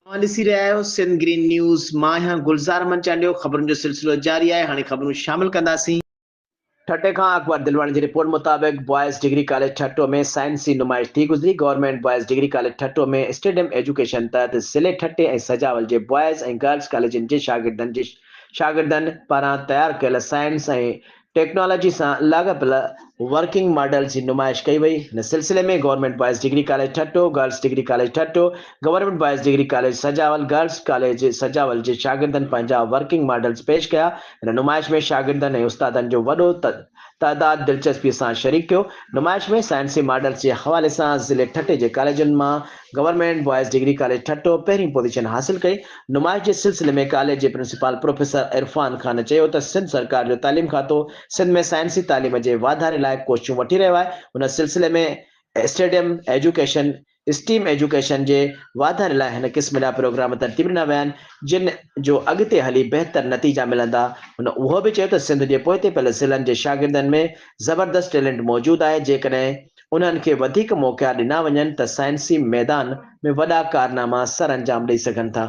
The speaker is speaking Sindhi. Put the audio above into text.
اوهان ڏسي رهيا آهيو سنڌ گرين نيوز، مان آهيان گلزار احمد چانڊيو، خبرن جو سلسلو جاري آهي، هاڻي خبرون شامل ڪنداسين. ٺٽي کان اڪبر دلواڻي جي رپورٽ مطابق بوائز ڊگري ڪاليج ٺٽو ۾ سائنسي نمائش ٿي گذري، government boys degree college Thatta ۾ stadium education تحت ضلعي ٺٽي ۽ سجاول جي بوائز ۽ گرلز ڪاليجن جي شاگردن جي شاگردن پاران تيار ڪيل سائنس ۽ ٽيڪنالاجي سان لاڳاپيل ورڪنگ ماڊلز جي نمائش ڪئي وئي. ان سلسلي ۾ government boys degree college Thatta, girls degree college Thatta, government boys degree college Sujawal, girls college Sujawal جي شاگردن پنهنجا ورڪنگ ماڊلز پيش ڪيا. ان نمائش ۾ شاگردن ۽ استادن جو وڏو تعداد دلچسپي سان شريڪ ٿيو. نمائش ۾ سائنسي ماڊلز جي حوالي سان ضلعي ٺٽي جي ڪاليجن مان government boys degree college Thatta پهرين پوزيشن حاصل ڪئي. نمائش جي سلسلي ۾ ڪاليج جي پرنسپال پروفيسر عرفان خان چيو ته سنڌ سرڪار جو تعليم کاتو سنڌ ۾ سائنسي تعليم جي واڌاري لاء ڪوششون وٺي رهيو آهي، ان سلسلي ۾ اسٽيڊيم ايجوڪيشن، اسٽيم ايجوڪيشن، جي واڌاري لاء هن قسم جا پروگرام ترتيب ڏنا ويا آهن، جن جو اڳتي هلي بهتر نتيجا ملندا. هن اهو به چيو ته سنڌ جي پوئتي پيل ضلعن جي شاگردن ۾ زبردست ٽيلنٽ موجود آهي، جيڪڏهن انهن کي وڌيڪ موقعا ڏنا وڃن ته سائنسي ميدان ۾ وڏا ڪارناما سرانجام ڏئي سگهن ٿا.